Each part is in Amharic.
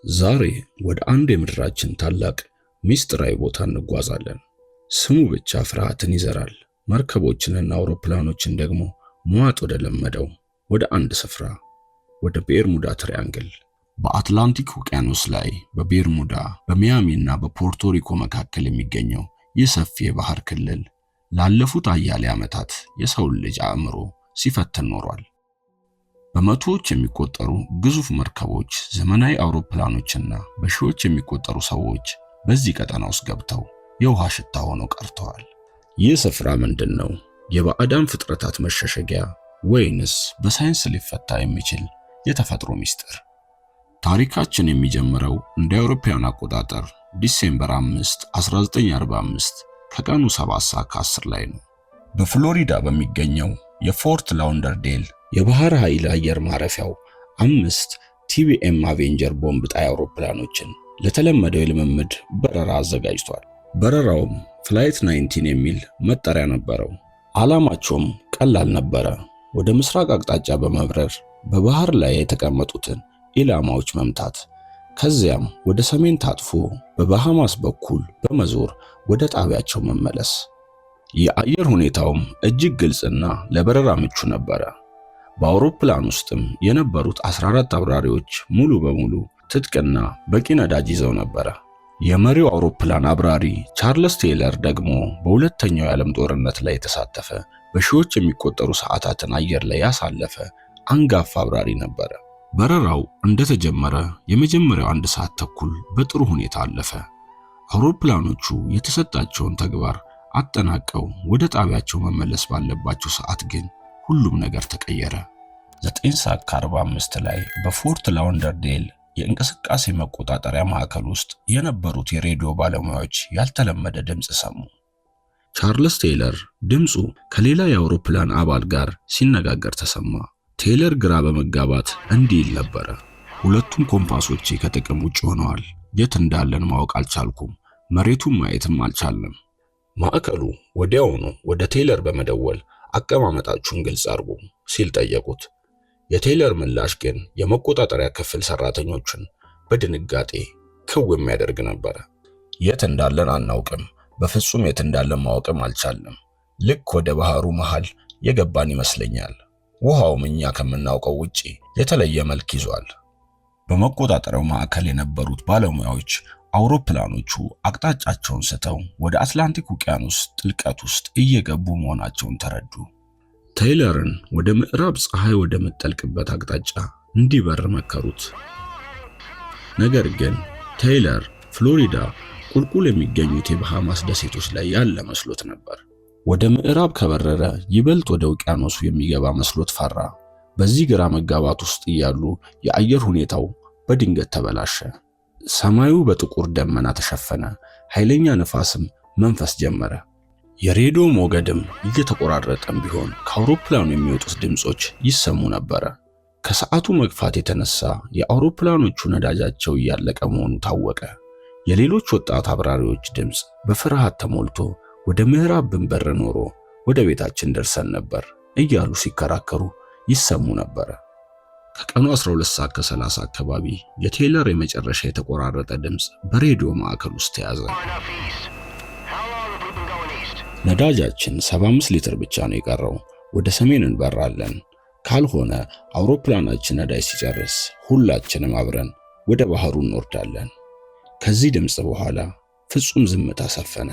ዛሬ ወደ አንድ የምድራችን ታላቅ ምስጢራዊ ቦታ እንጓዛለን። ስሙ ብቻ ፍርሃትን ይዘራል። መርከቦችንና አውሮፕላኖችን ደግሞ መዋጥ ወደ ለመደው ወደ አንድ ስፍራ፣ ወደ ቤርሙዳ ትሪያንግል። በአትላንቲክ ውቅያኖስ ላይ በቤርሙዳ፣ በሚያሚ እና በፖርቶሪኮ መካከል የሚገኘው ይህ ሰፊ የባህር ክልል ላለፉት አያሌ ዓመታት የሰውን ልጅ አእምሮ ሲፈትን ኖሯል። በመቶዎች የሚቆጠሩ ግዙፍ መርከቦች፣ ዘመናዊ አውሮፕላኖችና በሺዎች የሚቆጠሩ ሰዎች በዚህ ቀጠና ውስጥ ገብተው የውሃ ሽታ ሆነው ቀርተዋል። ይህ ስፍራ ምንድን ነው? የባዕዳን ፍጥረታት መሸሸጊያ ወይንስ በሳይንስ ሊፈታ የሚችል የተፈጥሮ ምስጢር? ታሪካችን የሚጀምረው እንደ አውሮፓውያን አቆጣጠር December 5 1945 ከቀኑ 7 ሰዓት ከ10 ላይ ነው። በፍሎሪዳ በሚገኘው የፎርት ላውንደርዴል የባህር ኃይል አየር ማረፊያው አምስት TBM አቬንጀር ቦምብ ጣይ አውሮፕላኖችን ለተለመደው የልምምድ በረራ አዘጋጅቷል። በረራውም Flight 19 የሚል መጠሪያ ነበረው። ዓላማቸውም ቀላል ነበረ። ወደ ምስራቅ አቅጣጫ በመብረር በባህር ላይ የተቀመጡትን ኢላማዎች መምታት፣ ከዚያም ወደ ሰሜን ታጥፎ በባሃማስ በኩል በመዞር ወደ ጣቢያቸው መመለስ። የአየር ሁኔታውም እጅግ ግልጽና ለበረራ ምቹ ነበረ። በአውሮፕላን ውስጥም የነበሩት 14 አብራሪዎች ሙሉ በሙሉ ትጥቅና በቂ ነዳጅ ይዘው ነበረ። የመሪው አውሮፕላን አብራሪ ቻርልስ ቴይለር ደግሞ በሁለተኛው የዓለም ጦርነት ላይ የተሳተፈ፣ በሺዎች የሚቆጠሩ ሰዓታትን አየር ላይ ያሳለፈ አንጋፋ አብራሪ ነበረ። በረራው እንደተጀመረ የመጀመሪያው አንድ ሰዓት ተኩል በጥሩ ሁኔታ አለፈ። አውሮፕላኖቹ የተሰጣቸውን ተግባር አጠናቀው ወደ ጣቢያቸው መመለስ ባለባቸው ሰዓት ግን ሁሉም ነገር ተቀየረ። 9 ሰዓት ከ45 ላይ በፎርት ላውንደርዴል የእንቅስቃሴ መቆጣጠሪያ ማዕከል ውስጥ የነበሩት የሬዲዮ ባለሙያዎች ያልተለመደ ድምፅ ሰሙ። ቻርልስ ቴይለር ድምፁ ከሌላ የአውሮፕላን አባል ጋር ሲነጋገር ተሰማ። ቴይለር ግራ በመጋባት እንዲህ ይል ነበረ። "ሁለቱም ኮምፓሶቼ ከጥቅም ውጭ ሆነዋል። የት እንዳለን ማወቅ አልቻልኩም። መሬቱን ማየትም አልቻልንም።" ማዕከሉ ወዲያውኑ ወደ ቴይለር በመደወል "አቀማመጣችሁን ግልጽ አድርጉ" ሲል ጠየቁት። የቴይለር ምላሽ ግን የመቆጣጠሪያ ክፍል ሰራተኞችን በድንጋጤ ክው የሚያደርግ ነበረ። "የት እንዳለን አናውቅም። በፍጹም የት እንዳለን ማወቅም አልቻልንም። ልክ ወደ ባህሩ መሃል የገባን ይመስለኛል። ውሃውም እኛ ከምናውቀው ውጪ የተለየ መልክ ይዟል።" በመቆጣጠሪያው ማዕከል የነበሩት ባለሙያዎች አውሮፕላኖቹ አቅጣጫቸውን ስተው ወደ አትላንቲክ ውቅያኖስ ጥልቀት ውስጥ እየገቡ መሆናቸውን ተረዱ። ቴይለርን ወደ ምዕራብ ፀሐይ ወደምትጠልቅበት አቅጣጫ እንዲበር መከሩት። ነገር ግን ቴይለር ፍሎሪዳ ቁልቁል የሚገኙት የባሃማስ ደሴቶች ላይ ያለ መስሎት ነበር። ወደ ምዕራብ ከበረረ ይበልጥ ወደ ውቅያኖሱ የሚገባ መስሎት ፈራ። በዚህ ግራ መጋባት ውስጥ እያሉ የአየር ሁኔታው በድንገት ተበላሸ። ሰማዩ በጥቁር ደመና ተሸፈነ። ኃይለኛ ንፋስም መንፈስ ጀመረ። የሬዲዮ ሞገድም እየተቆራረጠም ቢሆን ከአውሮፕላኑ የሚወጡት ድምጾች ይሰሙ ነበረ። ከሰዓቱ መግፋት የተነሳ የአውሮፕላኖቹ ነዳጃቸው እያለቀ መሆኑ ታወቀ። የሌሎች ወጣት አብራሪዎች ድምፅ በፍርሃት ተሞልቶ "ወደ ምዕራብ ብንበር ኖሮ ወደ ቤታችን ደርሰን ነበር" እያሉ ሲከራከሩ ይሰሙ ነበረ። ከቀኑ 12 ሰዓት ከ30 አካባቢ የቴይለር የመጨረሻ የተቆራረጠ ድምፅ በሬዲዮ ማዕከል ውስጥ ተያዘ። "ነዳጃችን 75 ሊትር ብቻ ነው የቀረው። ወደ ሰሜን እንበራለን። ካልሆነ አውሮፕላናችን ነዳጅ ሲጨርስ ሁላችንም አብረን ወደ ባህሩ እንወርዳለን።" ከዚህ ድምፅ በኋላ ፍጹም ዝምታ ሰፈነ።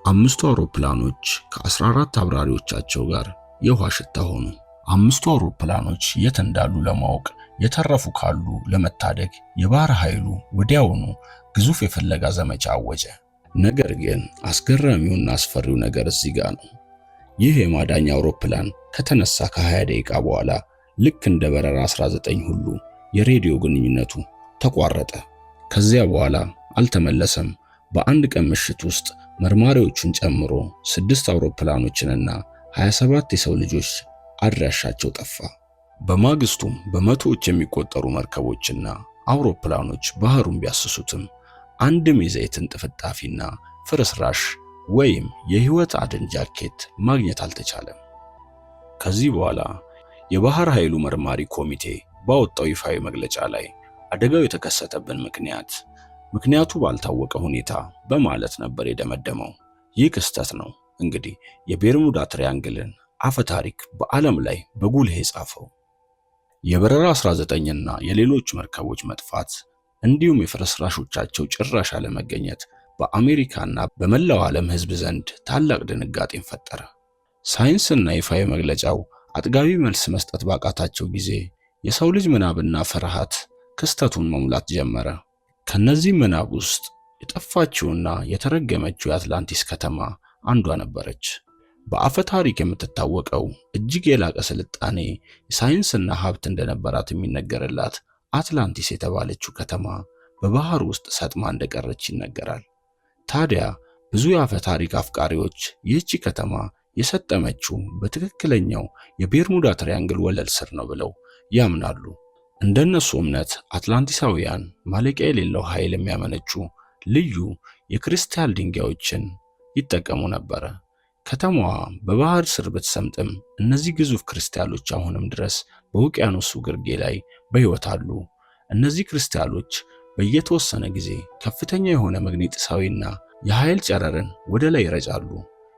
አምስቱ አውሮፕላኖች ከ14 አብራሪዎቻቸው ጋር የውሃ ሽታ ሆኑ። አምስቱ አውሮፕላኖች የት እንዳሉ ለማወቅ፣ የተረፉ ካሉ ለመታደግ የባህር ኃይሉ ወዲያውኑ ግዙፍ የፍለጋ ዘመቻ አወጀ። ነገር ግን አስገራሚውና አስፈሪው ነገር እዚህ ጋር ነው። ይህ የማዳኛ አውሮፕላን ከተነሳ ከ20 ደቂቃ በኋላ ልክ እንደ በረራ 19 ሁሉ የሬዲዮ ግንኙነቱ ተቋረጠ። ከዚያ በኋላ አልተመለሰም። በአንድ ቀን ምሽት ውስጥ መርማሪዎቹን ጨምሮ ስድስት አውሮፕላኖችንና 27 የሰው ልጆች አድራሻቸው ጠፋ። በማግስቱም በመቶዎች የሚቆጠሩ መርከቦችና አውሮፕላኖች ባህሩን ቢያስሱትም አንድም የዘይት እንጥፍጣፊና ፍርስራሽ ወይም የህይወት አድን ጃኬት ማግኘት አልተቻለም። ከዚህ በኋላ የባህር ኃይሉ መርማሪ ኮሚቴ ባወጣው ይፋዊ መግለጫ ላይ አደጋው የተከሰተብን ምክንያት ምክንያቱ ባልታወቀ ሁኔታ በማለት ነበር የደመደመው። ይህ ክስተት ነው እንግዲህ የቤርሙዳ ትሪያንግልን አፈ ታሪክ በዓለም ላይ በጉልህ የጻፈው። የበረራ 19 እና የሌሎች መርከቦች መጥፋት እንዲሁም የፍርስራሾቻቸው ጭራሽ አለመገኘት በአሜሪካና በመላው ዓለም ሕዝብ ዘንድ ታላቅ ድንጋጤን ፈጠረ። ሳይንስና ይፋዊ መግለጫው አጥጋቢ መልስ መስጠት ባቃታቸው ጊዜ የሰው ልጅ ምናብና ፍርሃት ክስተቱን መሙላት ጀመረ። ከነዚህ ምናብ ውስጥ የጠፋችውና የተረገመችው የአትላንቲስ ከተማ አንዷ ነበረች። በአፈ ታሪክ የምትታወቀው እጅግ የላቀ ስልጣኔ፣ የሳይንስና ሀብት እንደነበራት የሚነገርላት አትላንቲስ የተባለችው ከተማ በባህር ውስጥ ሰጥማ እንደቀረች ይነገራል። ታዲያ ብዙ የአፈ ታሪክ አፍቃሪዎች ይህቺ ከተማ የሰጠመችው በትክክለኛው የቤርሙዳ ትሪያንግል ወለል ስር ነው ብለው ያምናሉ። እንደነሱ እምነት አትላንቲሳውያን ማለቂያ የሌለው ኃይል የሚያመነጩ ልዩ የክሪስታል ድንጋዮችን ይጠቀሙ ነበረ። ከተማዋ በባህር ስር ብትሰምጥም እነዚህ ግዙፍ ክርስቲያሎች አሁንም ድረስ በውቅያኖሱ ግርጌ ላይ በሕይወት አሉ። እነዚህ ክርስቲያሎች በየተወሰነ ጊዜ ከፍተኛ የሆነ መግነጢሳዊና የኃይል ጨረርን ወደ ላይ ይረጫሉ።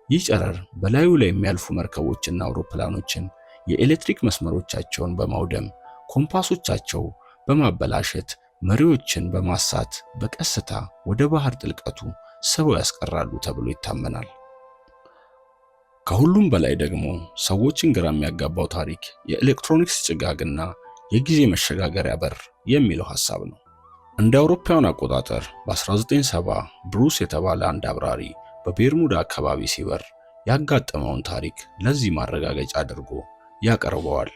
ይህ ጨረር በላዩ ላይ የሚያልፉ መርከቦችና አውሮፕላኖችን የኤሌክትሪክ መስመሮቻቸውን በማውደም፣ ኮምፓሶቻቸው በማበላሸት፣ መሪዎችን በማሳት በቀስታ ወደ ባህር ጥልቀቱ ስበው ያስቀራሉ ተብሎ ይታመናል። ከሁሉም በላይ ደግሞ ሰዎችን ግራ የሚያጋባው ታሪክ የኤሌክትሮኒክስ ጭጋግና የጊዜ መሸጋገሪያ በር የሚለው ሐሳብ ነው። እንደ አውሮፓውያን አቆጣጠር በ1970 ብሩስ የተባለ አንድ አብራሪ በቤርሙዳ አካባቢ ሲበር ያጋጠመውን ታሪክ ለዚህ ማረጋገጫ አድርጎ ያቀርበዋል።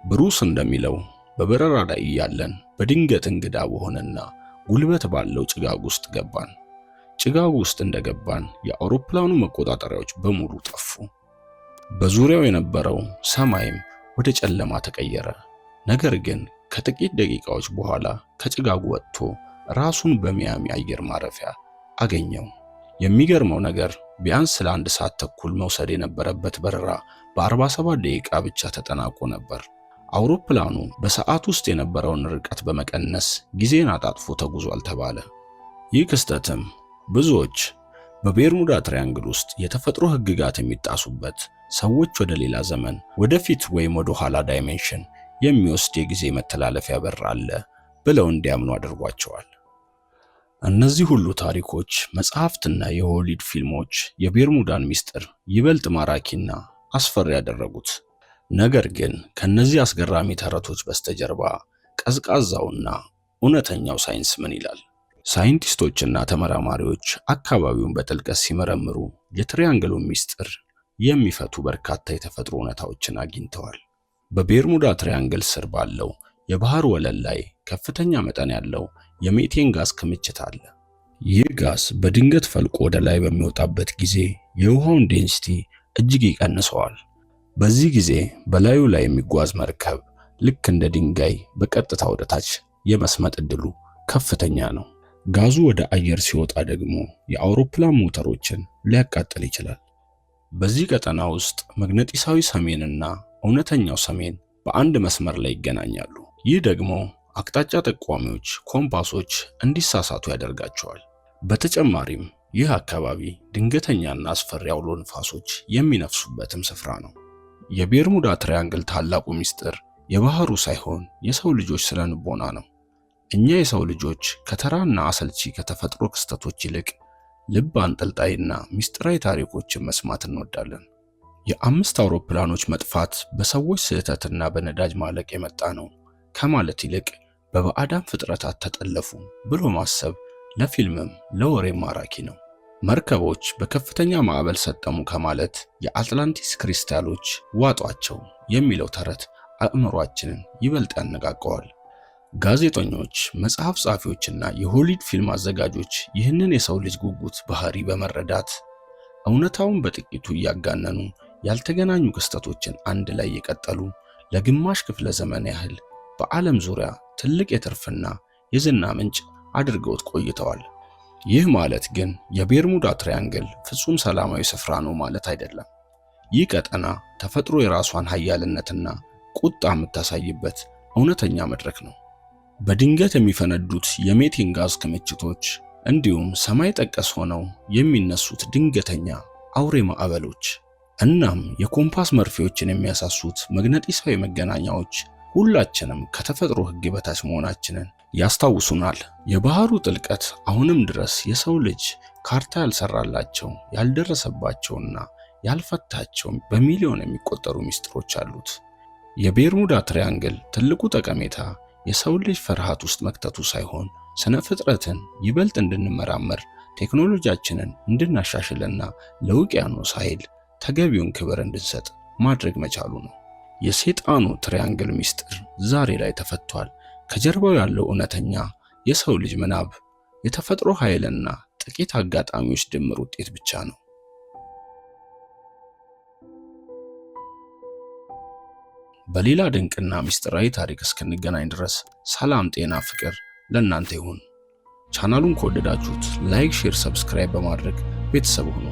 ብሩስ እንደሚለው በበረራ ላይ እያለን በድንገት እንግዳ በሆነና ጉልበት ባለው ጭጋግ ውስጥ ገባን። ጭጋግ ውስጥ እንደገባን የአውሮፕላኑ መቆጣጠሪያዎች በሙሉ ጠፉ። በዙሪያው የነበረው ሰማይም ወደ ጨለማ ተቀየረ። ነገር ግን ከጥቂት ደቂቃዎች በኋላ ከጭጋጉ ወጥቶ ራሱን በሚያሚ አየር ማረፊያ አገኘው። የሚገርመው ነገር ቢያንስ ለአንድ ሰዓት ተኩል መውሰድ የነበረበት በረራ በ47 ደቂቃ ብቻ ተጠናቆ ነበር። አውሮፕላኑ በሰዓት ውስጥ የነበረውን ርቀት በመቀነስ ጊዜን አጣጥፎ ተጉዟል ተባለ። ይህ ክስተትም ብዙዎች በቤርሙዳ ትሪያንግል ውስጥ የተፈጥሮ ሕግጋት የሚጣሱበት፣ ሰዎች ወደ ሌላ ዘመን፣ ወደፊት ወይም ወደ ኋላ dimension የሚወስድ የጊዜ መተላለፊያ በር አለ ብለው እንዲያምኑ አድርጓቸዋል። እነዚህ ሁሉ ታሪኮች፣ መጽሐፍትና የሆሊውድ ፊልሞች የቤርሙዳን ሚስጥር ይበልጥ ማራኪና አስፈሪ ያደረጉት። ነገር ግን ከነዚህ አስገራሚ ተረቶች በስተጀርባ ቀዝቃዛውና እውነተኛው ሳይንስ ምን ይላል? ሳይንቲስቶችና ተመራማሪዎች አካባቢውን በጥልቀት ሲመረምሩ የትሪያንግሉን ሚስጥር የሚፈቱ በርካታ የተፈጥሮ እውነታዎችን አግኝተዋል። በቤርሙዳ ትሪያንግል ስር ባለው የባህር ወለል ላይ ከፍተኛ መጠን ያለው የሜቴን ጋዝ ክምችት አለ። ይህ ጋዝ በድንገት ፈልቆ ወደ ላይ በሚወጣበት ጊዜ የውሃውን density እጅግ ይቀንሰዋል። በዚህ ጊዜ በላዩ ላይ የሚጓዝ መርከብ ልክ እንደ ድንጋይ በቀጥታ ወደ ታች የመስመጥ እድሉ ከፍተኛ ነው። ጋዙ ወደ አየር ሲወጣ ደግሞ የአውሮፕላን ሞተሮችን ሊያቃጥል ይችላል። በዚህ ቀጠና ውስጥ መግነጢሳዊ ሰሜንና እውነተኛው ሰሜን በአንድ መስመር ላይ ይገናኛሉ። ይህ ደግሞ አቅጣጫ ጠቋሚዎች ኮምፓሶች እንዲሳሳቱ ያደርጋቸዋል። በተጨማሪም ይህ አካባቢ ድንገተኛና አስፈሪ አውሎ ንፋሶች የሚነፍሱበትም ስፍራ ነው። የቤርሙዳ ትሪያንግል ታላቁ ምስጢር የባህሩ ሳይሆን የሰው ልጆች ስነ ልቦና ነው። እኛ የሰው ልጆች ከተራና አሰልቺ ከተፈጥሮ ክስተቶች ይልቅ ልብ አንጠልጣይና ምስጢራዊ ታሪኮችን መስማት እንወዳለን። የአምስት አውሮፕላኖች መጥፋት በሰዎች ስህተትና በነዳጅ ማለቅ የመጣ ነው ከማለት ይልቅ በባዕዳን ፍጥረታት ተጠለፉ ብሎ ማሰብ ለፊልምም ለወሬም ማራኪ ነው። መርከቦች በከፍተኛ ማዕበል ሰጠሙ ከማለት የአትላንቲስ ክሪስታሎች ዋጧቸው የሚለው ተረት አእምሯችንን ይበልጥ ያነቃቀዋል። ጋዜጠኞች፣ መጽሐፍ ጸሐፊዎችና የሆሊውድ ፊልም አዘጋጆች ይህንን የሰው ልጅ ጉጉት ባህሪ በመረዳት እውነታውን በጥቂቱ እያጋነኑ፣ ያልተገናኙ ክስተቶችን አንድ ላይ የቀጠሉ ለግማሽ ክፍለ ዘመን ያህል በዓለም ዙሪያ ትልቅ የትርፍና የዝና ምንጭ አድርገውት ቆይተዋል። ይህ ማለት ግን የቤርሙዳ ትሪያንግል ፍጹም ሰላማዊ ስፍራ ነው ማለት አይደለም። ይህ ቀጠና ተፈጥሮ የራሷን ኃያልነትና ቁጣ የምታሳይበት እውነተኛ መድረክ ነው። በድንገት የሚፈነዱት የሜቴን ጋዝ ክምችቶች፣ እንዲሁም ሰማይ ጠቀስ ሆነው የሚነሱት ድንገተኛ አውሬ ማዕበሎች፣ እናም የኮምፓስ መርፌዎችን የሚያሳሱት መግነጢሳዊ መገናኛዎች ሁላችንም ከተፈጥሮ ሕግ በታች መሆናችንን ያስታውሱናል። የባህሩ ጥልቀት አሁንም ድረስ የሰው ልጅ ካርታ ያልሰራላቸው፣ ያልደረሰባቸውና ያልፈታቸው በሚሊዮን የሚቆጠሩ ሚስጥሮች አሉት። የቤርሙዳ ትሪያንግል ትልቁ ጠቀሜታ የሰው ልጅ ፍርሃት ውስጥ መክተቱ ሳይሆን ስነ ፍጥረትን ይበልጥ እንድንመራመር፣ ቴክኖሎጂያችንን እንድናሻሽልና ለውቅያኖስ ኃይል ተገቢውን ክብር እንድንሰጥ ማድረግ መቻሉ ነው። የሰይጣኑ ትሪያንግል ሚስጥር ዛሬ ላይ ተፈቷል። ከጀርባው ያለው እውነተኛ የሰው ልጅ ምናብ፣ የተፈጥሮ ኃይልና ጥቂት አጋጣሚዎች ድምር ውጤት ብቻ ነው። በሌላ ድንቅና ምስጢራዊ ታሪክ እስክንገናኝ ድረስ ሰላም፣ ጤና፣ ፍቅር ለእናንተ ይሁን። ቻናሉን ከወደዳችሁት like፣ share፣ subscribe በማድረግ ቤተሰብ ሁኑ።